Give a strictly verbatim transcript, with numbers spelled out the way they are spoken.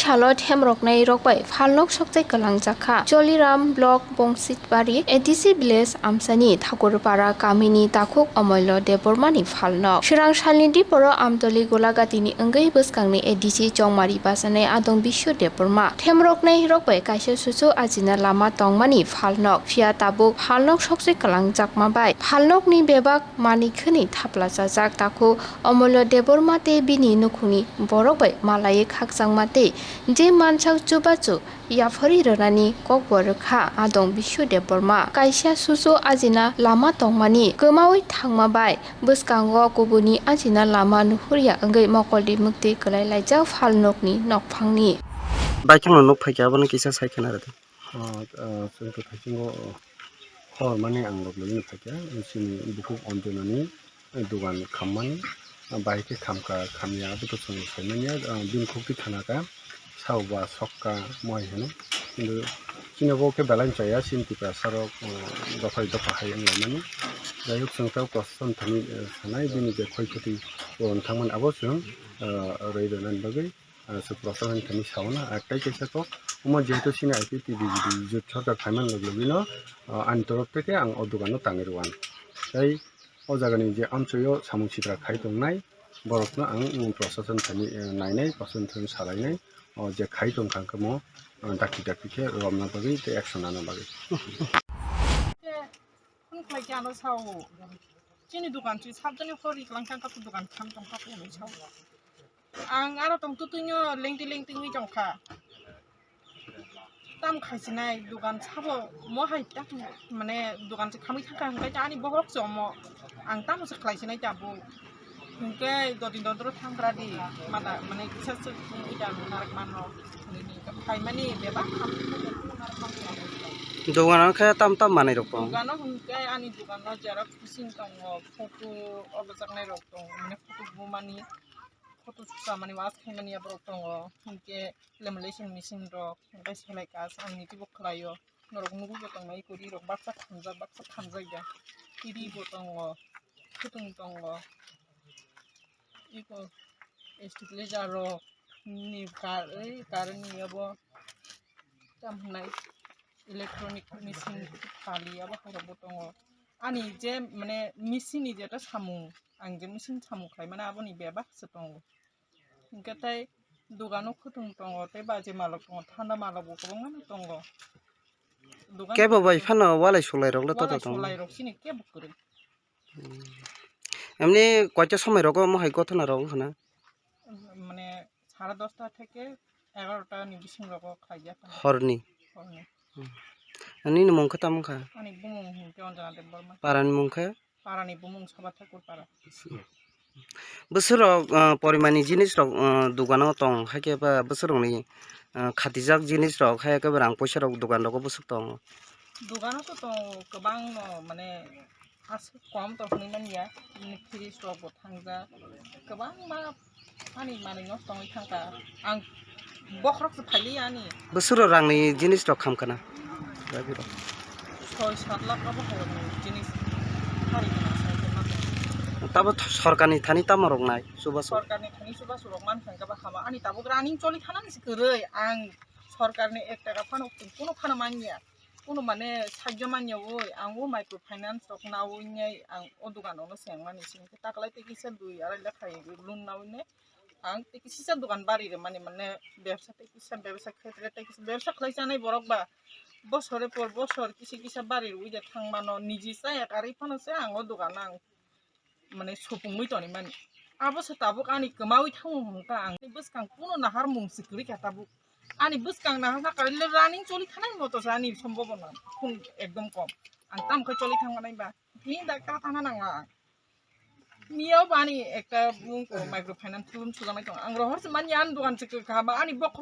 Thalo themroknai rok bai phalnok sokchai kwlangjak kha. Choliram block Bongsitbari A D C village amsani Thakurpara kamini takhuk Omollo Debbarmani phalnok. Swrang salni diporo Amtoli Golagatini wngwi bwskangni A D C chongmari bachanai Adong Bishu Debbarma. Themroknai rok bai kaisa susu ajina lama tongmani phalnok. Phiya tabuk phalnok sokchai kwlangjakma bai phalnokni bebak Manik hwnwi thapla chajak takhuk Omollo Debbarma tei bini nukhungni borok bai malaiwi khakchangma tei je mansak chubachu yapharwi rwnani kokbo rwkha Adong Bishu Debbarma. Kaisa susu ajina lama tongmani kwmawi thangma bai bwskango kubuni ajina lama nuhurya wngwi mokolni mwktwi kwlai laijak phalnokni nokphangni. Baithangno nuk phaikha, abono kisa sai khna rwdi. Ah, ah, chwng kwthaisingo, ah, hor mani ang rok logino phaikha, chini bukhuk Anjunani, eh, dogan khammani, ah, bahai khe khamkha khamya abo to chwng saimanya, ah, bini khukti khana kha, sao ba sokka moi hino, kintu chini bo khe belai chaya, chini Tiprasa rok, ah, dopha dopha hai wnglaimani. Jai hok, chwng tei proshashan thani, eh, sanai bini je khoi khoti ron thangmani abo chwng, ah, rwi rwnani bagwi. Ah, se proshashan thani sauna, ah, tei kaisa kok, omo jehetu chini I P T V G D jut sorkar phaiman log logino, ah, ani torof theke ang o dogano tangwi rwan. Tei o jagani je amchoyo samung sitra khai tongnai, borokno ang, mm, proshashan thani, eh, nainai, proshashan thani salainai, o je khai tongkha khe mo, ah, dakti dakti khe romna bagwi tei action nana bagwi. Phone khlai khe ano sao. Chini dogan chi sabjani khori klang kang katu dogan kham tong kha phone sao. Ang aro tong tutuino lengti lengti wi tong kha. Tam khaisinai dogan sabo mo hai tak mane dogan se khamwi thangkha hwnkhe ani bohrok se omo ang tamo se khlaisinai tabuk. Hwnkhe dodin dodro thangkra di mada mane kisa se wi da narak manno. Phaimani bebak khamwi narak manno. Dogano khe tam tam manwi rok tong. Dogano hwnkhe ani dogano xerox machine tongo, photo obojaknai rok tongo, mane photo bumani. Photo susa mani wash khaimani borok tongo, hinkhe lamination machine rok, hinkhe selai kas ang niti bo khlaio, norok nugui bo tongnai kuri rok baksa khamjak baksa khamjak ya, tiri bo tongo, khutung tongo, iko stabilizer rok ni kar ei current ni abo tam hwnai electronic machine pali abo hai rok bo tongo, ani je mane machine ni jeta samung ang je machine samung khlai mani aboni bebak se tongo. Hingke tei dogano khutung tongo, tei baji malok tongo, thanda malok bo kwbangma no tongo. Dogan kebo bai phano walai sulai rok le walai toto tongo. Sulai rok sini kebo kwrwi. Hmm. Emni koita somoi rogo mohai gothona rok wngkha na? Mane sare dosta theke egarota ni bising rogo khlai jak. Horni? Horni. Hmm. Nini mung khe tamo wngkha? Ani bumung hinkhe Anjana Debbarma. Parani mung khe? Parani bumung Soba Thakur para. Bwswk rok, ah, porimani jinis rok, ah, dogano tong, haikhe ba bwswk rokni, ah, khatijak jinis rok, haikhe ba rang poisa rok dogan rogo bwswk tong? Dogano to tongo kwbangno, mane aswk kom to hwnwi manya, bini fridge rok bo thangjak, kwbangma. Ani manwi nosto wngwi thangkha. Ang bokhorok se phailiya ani. Bwswk rok rangni jinis rok khamkha na? Soi sat lakh abo hai rokni jinis hari gana sai tongma tong. Tabo th-, sorkarni thani tamo rok nai, chubachu? Sorkarni thani chubachu rok man thangkha ba hama. Ani tabuk running choli thanani se kwrwi. Ang sorkarni ek taka phano, kuno phano manya. Kuno mane sakya manya woi, ang o micro finance rok nawi nai ang o dogan ono sengmani sini. Taklai tei kisa dui arai lakh hai loan nawi nai. Ang tei kisa dogan bari rwmani, mane bebsa tei kisa bebsa khetre tei kisa bebsa khlai chanai borok ba bosore por bosor kisa kisa bari rwui de thang mano, niji chaya karwi phano se ang o dogan ang mane supungwi toni mani. Abo se tabuk ani kwmawi thango hwnka ang bwskang kuno nahar mung se kwrwi kha tabuk. Ani bwskang nahar na karwi le running choli thanai moto se ani sombobona khun ekdom kom. Ang tamo khe choli thangmanai ba. Ni daktar thangna nangla ang. Miyao bani ekta bung ko microfinance loan sujaknai tong. Ang rohor se mani ani dogan se kha ba ani bokho.